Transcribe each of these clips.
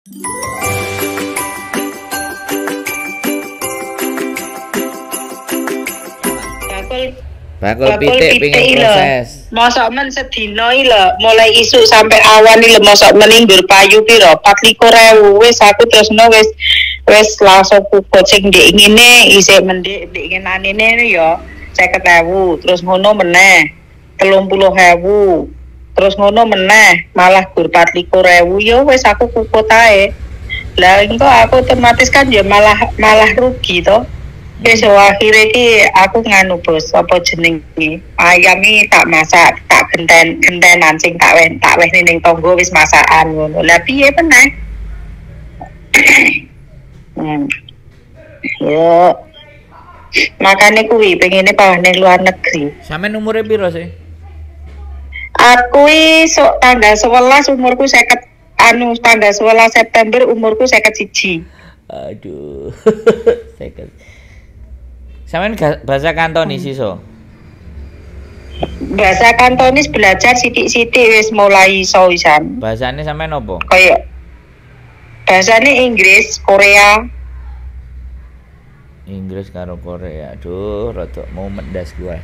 Bakul pitik pingin proses. Mosok men sedina iki lho, mulai isuk sampai awan iki lho mosok men nggur payu piro? 24.000 wis aku terusno wis langsung kukut sing ndek ngene isih mendek ndek ngenanene ya 50.000, terus ngono meneh 30.000, terus ngono meneh malah gur 24.000 ya wis aku kukut ae. Lah engko aku otomatis kan ya malah rugi to. Wis akhire iki aku nganu bos apa jenenge ayam iki tak masak tak gentenan sing tak wehne ning tangga wis masakan ngono. Lah piye meneh? Yo. Makane kuwi pengine pawah ning luar negeri. Sampeyan umure piro sih? Aku sok tanggal 11 umurku 50 anu tanggal 11 September umurku 51. Aduh. 50. Sampeyan bahasa Kantonis iso? Bahasa Kantonis belajar sithik-sithik wis mulai iso wisan. Bahasane sampeyan opo? Kayak bahasane Inggris, Korea. Inggris karo Korea. Aduh, rada mumet ndas gua.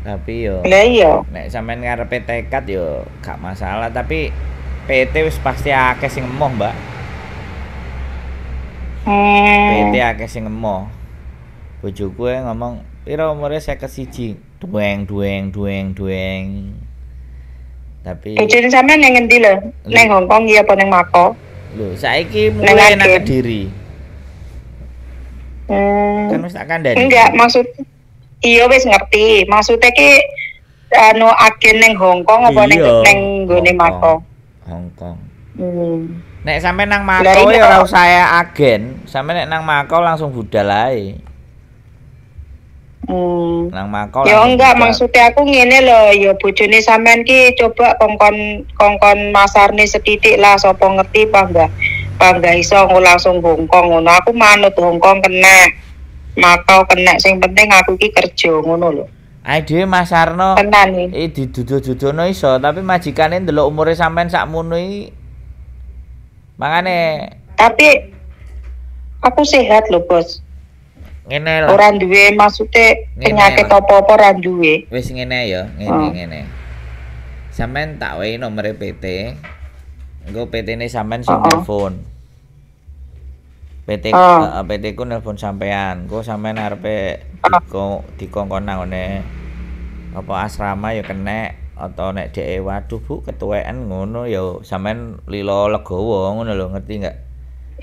Tapi yo. Lah iya. Nek sampeyan ngarepe tekad yo gak masalah, tapi PT wis pasti akeh sing emoh, Mbak. PT akeh sing emoh. Bojoku ngomong, "Piro umure 51?" Dueng dueng dueng dueng. Tapi bojone sampean nang ngendi lho? Nang Hong Kong ya apa nang Makau? Lho, saiki mulai nang Kediri. Kan wis tak kandhani. Enggak, maksud iya wis ngerti. Maksudnya ki anu agen nang Hong Kong apa nang nggone Makau? Hong Kong. Nek sampe nang Makau ya ora usah agen, sampe nek nang Makau langsung budal ae. Nang Makau. Ya enggak, budal. Maksudnya aku ngene lho, ya bojone sampean ki coba kongkon masarne sethithik lah sapa ngerti panggah iso langsung Hongkong ngono. Aku manut Hongkong kena, Makau kena, sing penting aku ki kerja ngono lho. Ae dhewe Mas Sarno tenan iki diduduh-duduhno iso, tapi majikane ndelok umure sampean sakmono iki. Makane tapi aku sehat lho, Bos. Ngene lho. Ora duwe maksude penyakit apa-apa ora duwe. Wis ngene ya, ngene. Sampean tak wehi nomere PT. Engko PT-ne sampean sing telepon. PT PT ku nelpon sampean. Engko sampean arepe dikongkon nang ngene apa asrama ya kenek atau nek dhek waduh Bu ketuweken ngono ya sampean lilo legowo ngono lho, ngerti enggak?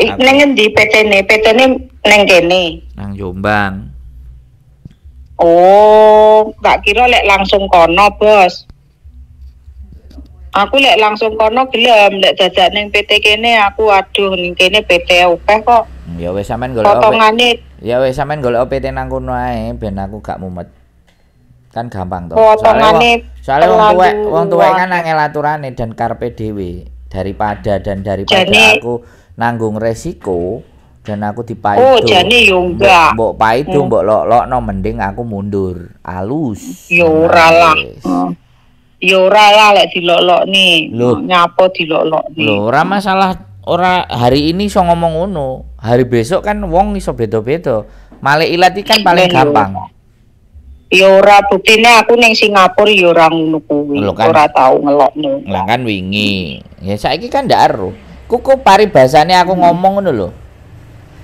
Nang ngendi PT-ne? PT-ne nang kene. Nang Jombang. Oh, tak kira lek langsung kono, Bos. Aku lek langsung kono gelem, lek dadak ning PT kene aku aduh ning kene PT akeh kok. Ya wis sampean golek potongane. Ya wis sampean golek PT nang kono ae ben aku gak mumet. Kan gampang to. Potongane soalnya wong tuwek kan angel aturane dan karepe dhewe daripada jane, aku nanggung resiko dan aku dipaido. Oh, jane yo enggak. Mbok paido mbok lok-lokno mending aku mundur alus. Yo ora lah. Yo ora lah lek dilok-lokne. Nyapa dilok-lokne. Lho, ora masalah ora hari ini iso ngomong ngono. Hari besok kan wong iso beda-beda. Male ilat iki kan paling gampang. Ya ora, buktine aku ning Singapura ya ora ngono kuwi. Ora tau ngelokno. Lah kan wingi. Ya saiki kan ndak ero. Kuku paribasane aku ngomong ngono lho.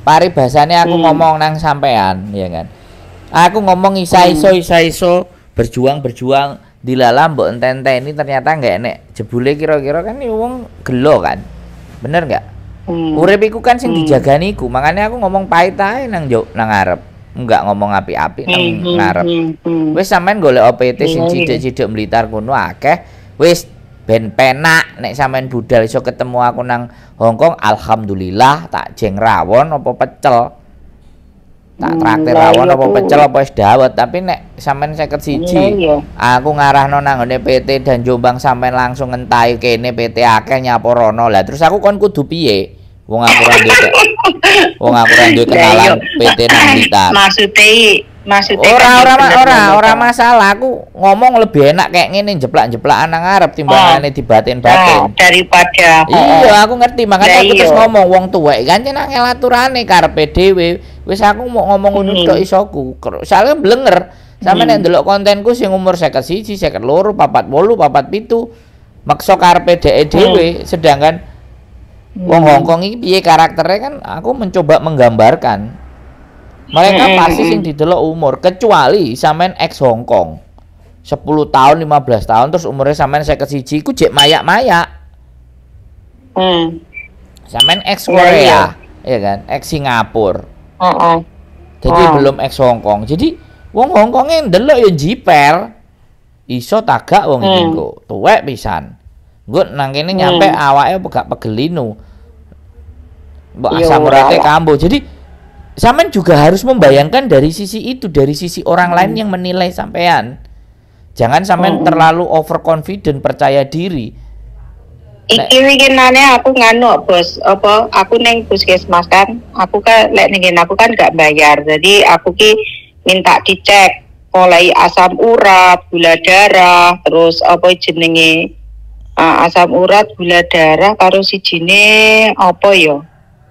Paribasane aku ngomong nang sampean, ya kan. Aku ngomong isa-iso berjuang dilala mbok enten-enteni ternyata nggak enek. Jebule kira-kira kan wong gelo kan. Bener nggak? Urip iku kan sing dijagani iku. Makanya aku ngomong pahit ae nang ngarep. Enggak ngomong api-api nang ngarep. Wis sampean golek OPT sing cidhek-cidhek Blitar kono akeh. Wis ben penak nek sampean budal iso ketemu aku nang Hongkong, alhamdulillah tak jeng rawon apa pecel. Tak traktir rawon apa pecel apa wis dawet, tapi nek sampean 51 aku ngarahno nang ngene PT dan Jombang sampean langsung ngentai kene PT akeh nyaporono. Lah terus aku kon kudu piye? Wong aku ora duwe wong aku ora duwe kenalan PT nang Blitar. Maksudnya Ora kan ora bener ora ngono ora to. Masalah, aku ngomong lebih enak kayak ngene, jeplak-jeplakan nang ngarep timbangane Nah, dibatin-batin. Daripada Iya, aku ngerti, makanya Lah aku terus iya. ngomong wong tuwek kan yen angel aturane karepe dhewe. Wis, aku mau ngomong ngono tok isoku. Soalnya blenger. Sampe nek ndelok kontenku sing umur 51, 52, 48, 47 maksa karepe dheke dhewe, sedangkan wong Hongkong iki piye karakternya kan aku mencoba menggambarkan. Mereka pasti sing didelok umur, kecuali sampean ex Hong Kong. 10 tahun, 15 tahun, terus umurnya sampean 51 iku jek mayak-mayak. Sampean ex Iya, Korea, iya. ya kan? Ex Singapura. Jadi belum ex Hong Kong. Jadi wong Hong Kongnya ndelok ya jiper. Iso ta gak wong iki engko? Tuwek pisan. Engko nang kene nyampe awake apa gak pegel linu. Mbok Ya asam ora urate lah. kambuh. Jadi sampean juga harus membayangkan dari sisi itu, dari sisi orang lain yang menilai sampean. Jangan sampean terlalu overconfident, percaya diri. Iki winginane aku nganu, Bos, apa aku neng puskesmas kan, aku kan lek ning aku kan gak bayar. Jadi aku ki minta dicek mulai asam urat, gula darah, terus apa jenenge, asam urat, gula darah karo sijine apa ya?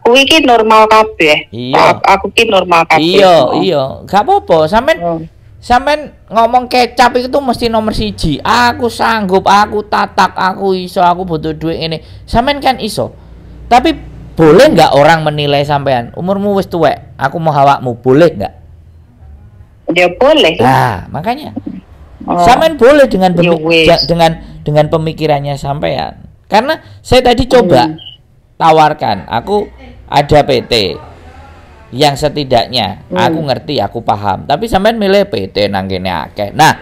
Kuwi ki normal kabeh. Iya. Aku ki normal kabeh. Iya, iya, gak apa-apa. Sampean sampean ngomong kecap itu mesti nomor siji. Aku sanggup, aku tatak, aku iso, aku butuh duit ini. Sampean kan iso. Tapi boleh nggak orang menilai sampean? Umurmu wis tuwek, aku mau awakmu, boleh nggak? Ya boleh. Nah, makanya Oh. sampean boleh dengan Ya wis. dengan pemikirannya sampean. Karena saya tadi coba tawarkan, aku ada PT yang setidaknya aku ngerti, aku paham. Tapi sampean milih PT nang kene akeh. Nah,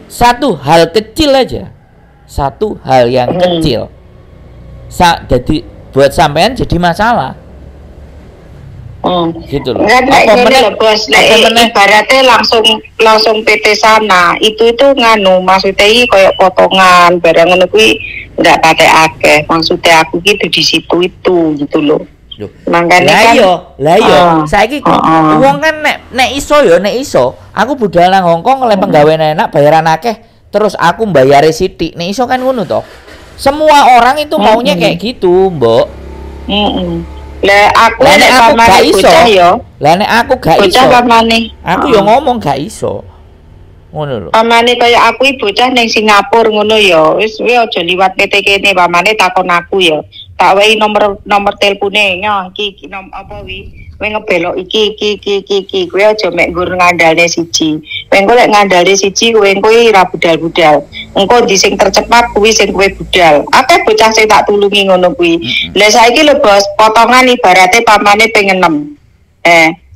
satu hal kecil aja. Satu hal yang kecil. Jadi buat sampean jadi masalah. Gitu loh. Kan lek Apa ngene meneh lho, Bos, lek apa meneh ibaratnya langsung langsung PT sana, itu nganu maksudnya iki koyo potongan barang ngono kuwi nggak patek akeh. Maksudnya aku gitu di situ itu gitu loh. Loh. Makanya Lah kan iya, lah iya. Ah, Saiki wong kan nek nek iso ya, nek iso, aku budal nang Hongkong oleh penggawean enak, bayaran akeh, terus aku mbayare sithik. Nek iso kan ngono toh. Semua orang itu maunya kayak gitu, Mbok. Lah aku Lah nek nek aku pamane gak iso. bocah ya, Lah nek aku gak bocah iso. pamane. Aku yo ngomong gak iso. Ngono lho. Pamane kaya aku iki bocah ning Singapura ngono ya. Wis kowe aja liwat PT kene, pamane takon aku ya. Tak wehi nomor nomor telepone nyoh iki, iki apa wi. Kowe ngebelok iki iki iki iki iki. Kowe aja mek nggur ngandalne siji. Kowe engko lek ngandalne siji kowe engko iki ra budal-budal. Engko ndi sing tercepat kuwi sing kowe budal. Akeh bocah sing tak tulungi ngono kuwi. Lah saiki lho, Bos, potongan ibarate pamane ping 6.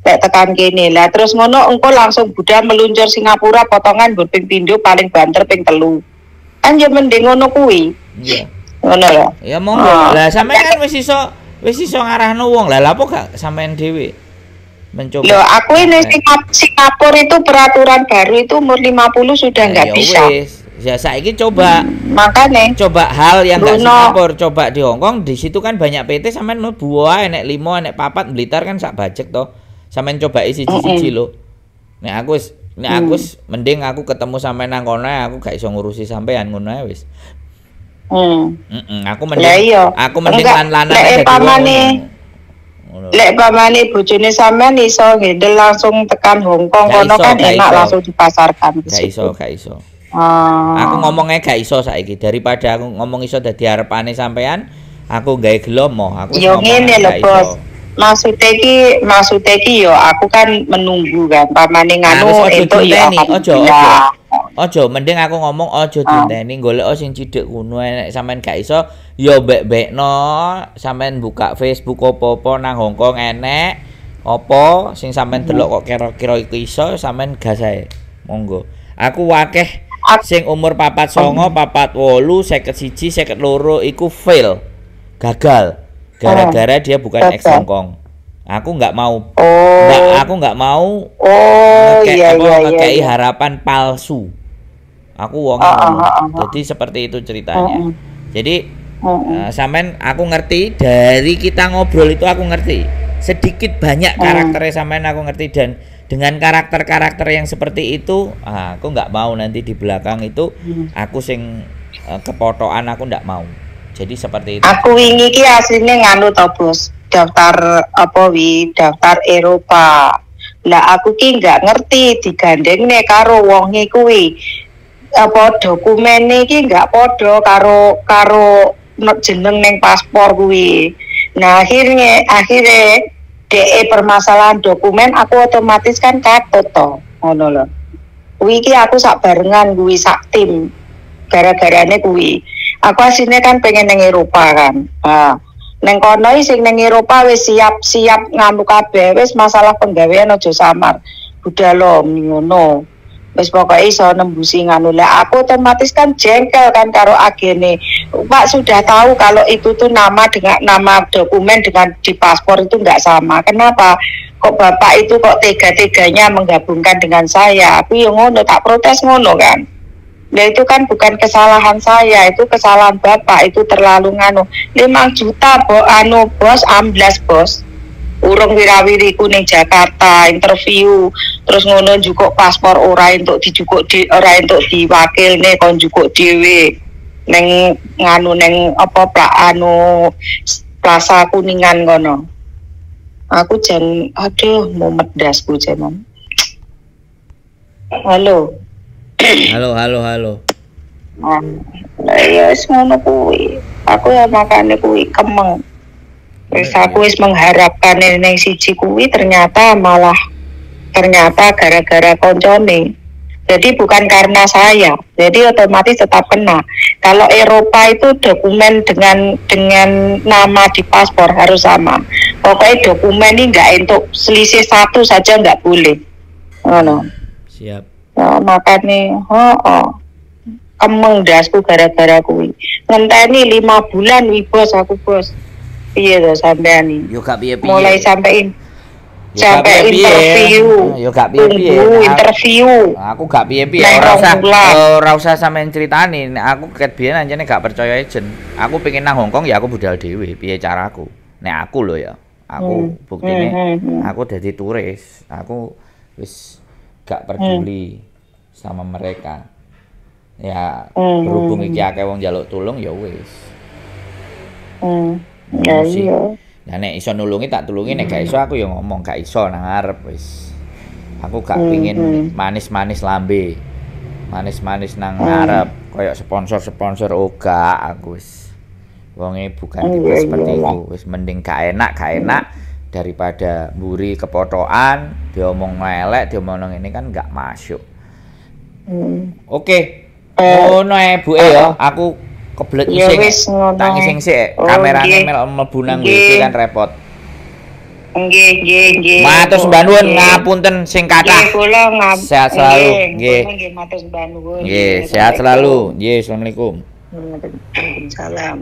Lek tekan kene lah terus ngono engko langsung budal meluncur Singapura, potongan nggur ping pindho, paling banter ping telu kan ya mending ngono kuwi, ngono lho. Ya monggo. Ah. Lah sampean kan wis iso ngarahno wong. Lah lapo gak sampean dhewe mencoba? Loh, aku ini Singapura itu peraturan baru itu umur 50 sudah nggak Ya bisa. wis. Ya saiki coba Makanya coba hal yang nggak Bruno. Singapura, coba di Hong Kong. Di situ kan banyak PT, sampean mlebu wae, nek 5 nek 4 Blitar kan sak bajek toh. Sampean coba siji-siji lho. Nek aku wis mending aku ketemu sampean nang kono ae, aku gak iso ngurusi sampean, ngono ae wis. Aku mending Lah iya. aku mending Enggak, lan-lanan lek dadi wong pamane- ngono. Ngono. Lek pamane bojone sampean iso ngendel langsung tekan Hong Kong Gak kono iso, kan gak enak iso. langsung dipasarkan di Gak situ. iso, gak iso. Ah. Aku ngomongnya gak iso saiki, daripada aku ngomong iso dadi harapane sampean, aku gawe gelo moh. Aku Yo ngomong ngene lho, gak iso. Bos. Maksudnya iki yo aku kan menunggu kan pamane Nah, nganu wis aja entuk ya dienteni, ojo, ojo. alhamdulillah. Ojo, mending aku ngomong ojo dienteni, golek sing cidek kuno. Nek sampean gak iso ya mbek-mbekno, sampean buka Facebook apa-apa nang Hong Kong enek apa sing sampean delok kok kira-kira iku iso, sampean gas ae. Monggo. Aku wakeh sing umur 49, 48, 51, 52 iku fail. Gagal. Gara-gara dia bukan ex Gagal. Hong Kong. Aku nggak mau. Oh. Nggak, aku nggak mau Oh, iya apa, iya. ngekei harapan palsu. Aku wong ngono. Jadi seperti itu ceritanya. Jadi sampean aku ngerti, dari kita ngobrol itu aku ngerti. Sedikit banyak karakternya sampean aku ngerti dan Dengan karakter-karakter yang seperti itu, ah, aku nggak mau nanti di belakang itu aku sing kepotokan, aku nggak mau. Jadi seperti itu. Aku wingi ki asline nganu to, Bos. Daftar apa wi, daftar Eropa. Lah aku ki nggak ngerti digandengne karo wonge kuwi. Apa dokumene iki nggak padha karo karo jeneng ning paspor kuwi. Nah, akhirnya akhirnya DE permasalahan dokumen, aku otomatis kan katut to, ngono lho. Kuwi iki aku sak barengan kuwi, sak tim. Gara-garane kuwi. Aku aslinya kan pengen neng Eropa kan. Nah, neng kono iki sing neng Eropa wis siap-siap nganu kabeh, wis masalah penggawean aja samar. Budal lo ngono. Wis pokoke iso nembusi nganu. Lah aku otomatis kan jengkel kan karo agene. Pak, sudah tahu kalau itu tuh nama dengan nama dokumen dengan di paspor itu enggak sama. Kenapa? Kok bapak itu kok tega-teganya menggabungkan dengan saya? Aku yang ngono, tak protes ngono kan. Nah, itu kan bukan kesalahan saya, itu kesalahan bapak, itu terlalu nganu. 5 juta bo, anu bos, amblas, bos. Urung wirawiriku ning Jakarta, interview, terus ngono jukuk paspor ora entuk dijukuk di ora entuk diwakilne, kon jukuk dhewe. Neng nganu, neng apa pra anu Plaza Kuningan kono. Aku jan aduh, mumet ndasku jaman. Halo. Halo, halo, halo. Nah, lah ya wis ngono kuwi. Aku ya makane kuwi kemeng. Wis aku wis mengharapkan ning siji kuwi, ternyata malah ternyata gara-gara koncone. Jadi bukan karena saya. Jadi otomatis tetap kena. Kalau Eropa itu dokumen dengan nama di paspor harus sama. Pokoknya dokumen ini nggak untuk selisih satu saja nggak boleh. Ngono. Siap. Ya, makanya, oh. Kemeng ndasku gara-gara kuwi. Ngenteni 5 bulan wi, bos, aku, bos. Piye to sampean iki? Yo gak piye-piye. Mulai sampai Yo gak sampai piye-piye. interview. Yo gak piye-piye. Tunggu Nah, interview. aku gak piye-piye, Nek ora rong usah bulan. Ora usah sampean critani. Nek aku ket biyen ancene gak percaya agent. Aku pengen nang Hongkong ya aku budal dhewe, piye caraku. Nek aku lho ya, aku buktine aku dadi turis, aku wis gak peduli sama mereka. Ya berhubung iki akeh wong njaluk tulung, ya wis. Ya Ngono sih. iya. Nah, nek iso nulungi tak tulungi, nek gak iso aku ya ngomong gak iso nang ngarep wis. Aku gak pingin manis-manis lambe. Manis-manis nang ngarep koyo sponsor-sponsor, ora aku wis. Wonge bukan tipe seperti iya itu. Wis mending gak enak daripada mburi kepotokan, diomong elek, diomong ini kan gak masuk. Oke. Ngono ae, Bu e ya, aku kebelet Ya ngising. wis, ngono Tak ae. ngising sik, Oh, kamerane nggih. melok mlebu nang Nggih. WC kan repot. Nggih. Matur sembah nuwun, ngapunten sing Nggih, kathah. kula ngap. Sehat selalu. Nggih. Kula nggih matur sembah nuwun. Nggih, sehat selalu. Nggih, assalamualaikum. Waalaikumsalam.